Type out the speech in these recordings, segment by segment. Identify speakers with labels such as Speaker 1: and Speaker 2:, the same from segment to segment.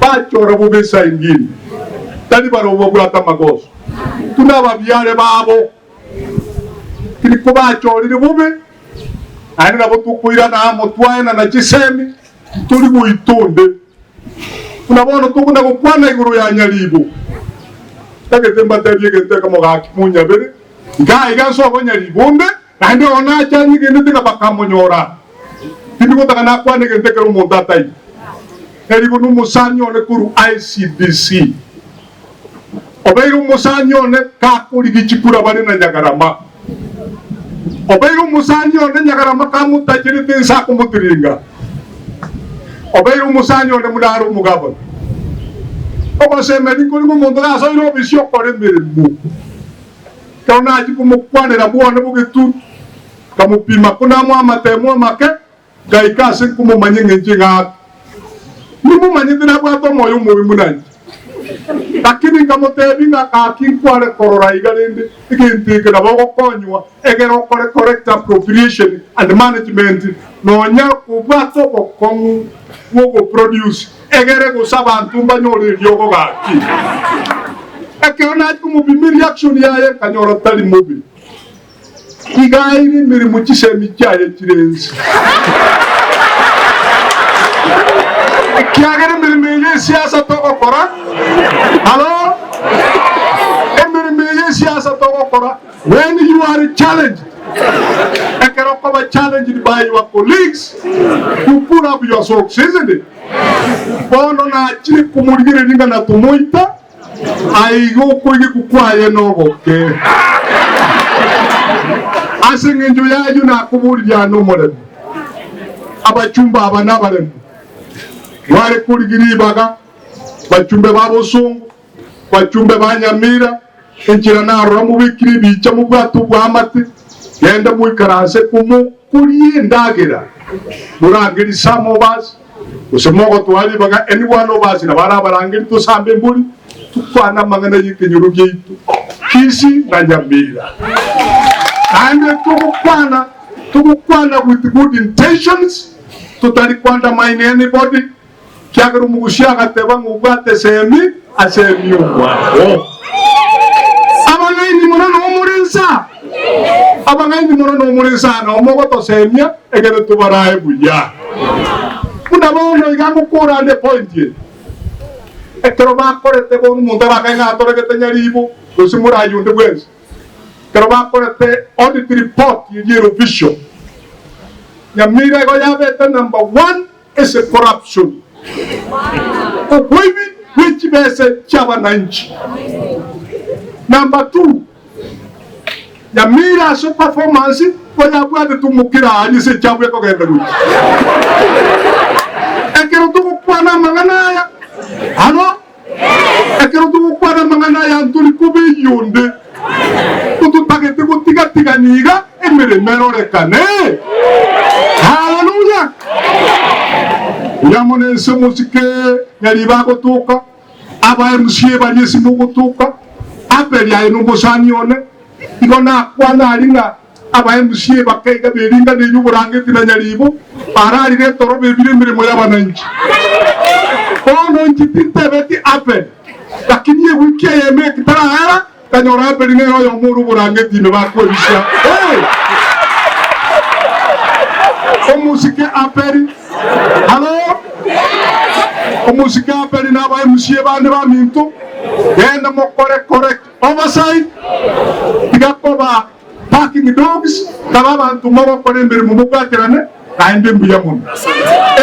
Speaker 1: Bachora bobe esaa engine, tari barobwo babwate amagoso, buna ababiare babo. Lakini kobachorire bobe, naende nabo tokoirana amo twaenana chisemi, titori goita onde. Buna bono tokona gokwana igoro ya nyaribo, ntagete mbatebie egento ekemo gaki monyabere, iga aiga nse obonyaribo onde, naende oyo nache anyegenete ng'a bakamonyora. Tindi gotaka nakwane egento ekero omonto ataiyo. Nyaribo nomosani one korwa ICBC. Obeire omosani one gakorigia chikura bare na nyagarama. Obeire omosani one nyagarama kamotacherete inse akomotiringa. Obeire omosani one buna are omogabana. Ogosemeria nkori ng'a omonto gasoire obisi okora emeremo. Ekero nachia komokwanera bwone bogetutu, nkamopima ko namoa amatemo amake, Ngaika ase nkomomanya engencho eng'aku. Nimomanyete nabwate omoyo omobe buna inche. Lakini nkamotebia ng'a gaki nkware korora iga rende egento eke nabo ogokonywa egere okore correct appropriation and management nonya kobwate obokong'u bw'ogoproduce egere gose abanto mbanyore eriogo gaki. Ekero nachia komopima ereaction yaye nkanyora tari mobe. Iga aire emeremo chisemi chiaye chire ense. Ekiagera emeremo eye y'esiasa togokora, halo, emeremo eye y'esiasa togokora, when you are challenged, ekero okoba challenged by your colleagues, you pull up your socks, isn't it? Bono nachire komorigereria ng'a natomoita, Aiga okoigekwa kwaye nogoke. Ase engencho y'ayio nakoboririe ane omoremu, abachumba aba nabaremu, mware korigia ribaga, bachumbe ba bosongo, bachumbe ba Nyamira, enchera narora mobekire ebicha mobwate oboamate, genda moikaranse komokoria endagera, morangerie some of us, Gose mogotoa ribaga any one of us nabo arabarangerie tosambe embori, tokwane amang'ana y'ekenyoro giaito, Kisii na Nyamira. Naende togokwana, togokwana with good intentions, totari ko undermine anybody, kiagera omogusia agateba ng'a obwate esemi, asemie omwabo. Abang'aini mono nomore nsa, abang'aini mono nomore nsa nao mogotosemia egere tobarae buya. Buna bono iga ngokora ande point eye. Ekero bakorete bono omonto arakae ng'a atoregete nyaribo gose morayi onde bwensi. Ekero bakorete audit report eria ere official, Nyamira igo yabete number one ase corruption, oboibi bwe chibese chi'abananchi. Number two, Nyamira ase performance oyabwatete omokera aria ase echabu ekogenda gochia. Ekero togokwana amang'ana aya, aro ekero togokwana amang'ana aya ntori kobeyia onde, tototagete gotigatigania iga emeremo erorekane. Haleluya! Buya mono ense omosike nyariba agotoka. Abaemusie baria esimo ogotoka, Abeli aye nomosani one. Igo nakwana aria ng'a abaemusie bakaiga beringaneirie oborangeti na nyaribo, bararire etoro bebire emeremo y'abananchi. Bono inche tintebeti Abeli, lakini ewiki eyemo ekitaraera, nkanyora Abeli nere oyomo ore oborangeti ime bakwebisia. Ee! Omosike Abeli. Halo? Omosike Abeli na abaemusie bande baminto, genda mokore correct oversight, tiga koba barking dogs, kabe abanto mogokora emeremo mobwaterane, naende mbuya mono.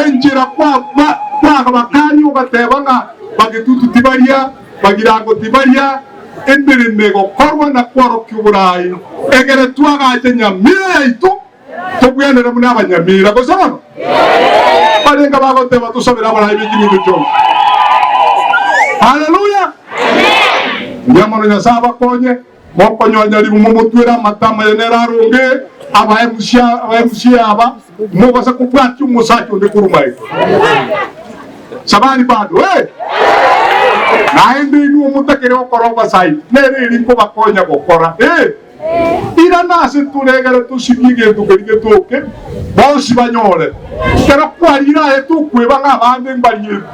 Speaker 1: Enchera kwabakania ogateba ng'a bagetutu tibaria, bagirango tibaria, emeremo egokorwa na kworokia oborai, egere twagache nyamira yaito. Tobwenere buna abanyamira, gose bono? Barenge bagoteba tosabere abarai be ching'encho chionsi. Haleluya! Mbuya mono Nyasae abakonye, mokonyonya ribu momotwere amato amaya nere aronge abaemusia abaemusia aba mobasa kobwatia omosacha onde korwa magega. Sabani bado eh! Naende inwe omotakere gokora obasaiti nere eri nkobakonya gokora eh! Irana ase tore egere tosibie egento keria getoke, bonsi banyore. Ekero kwarire aye tokweba ng'a abande mbariete.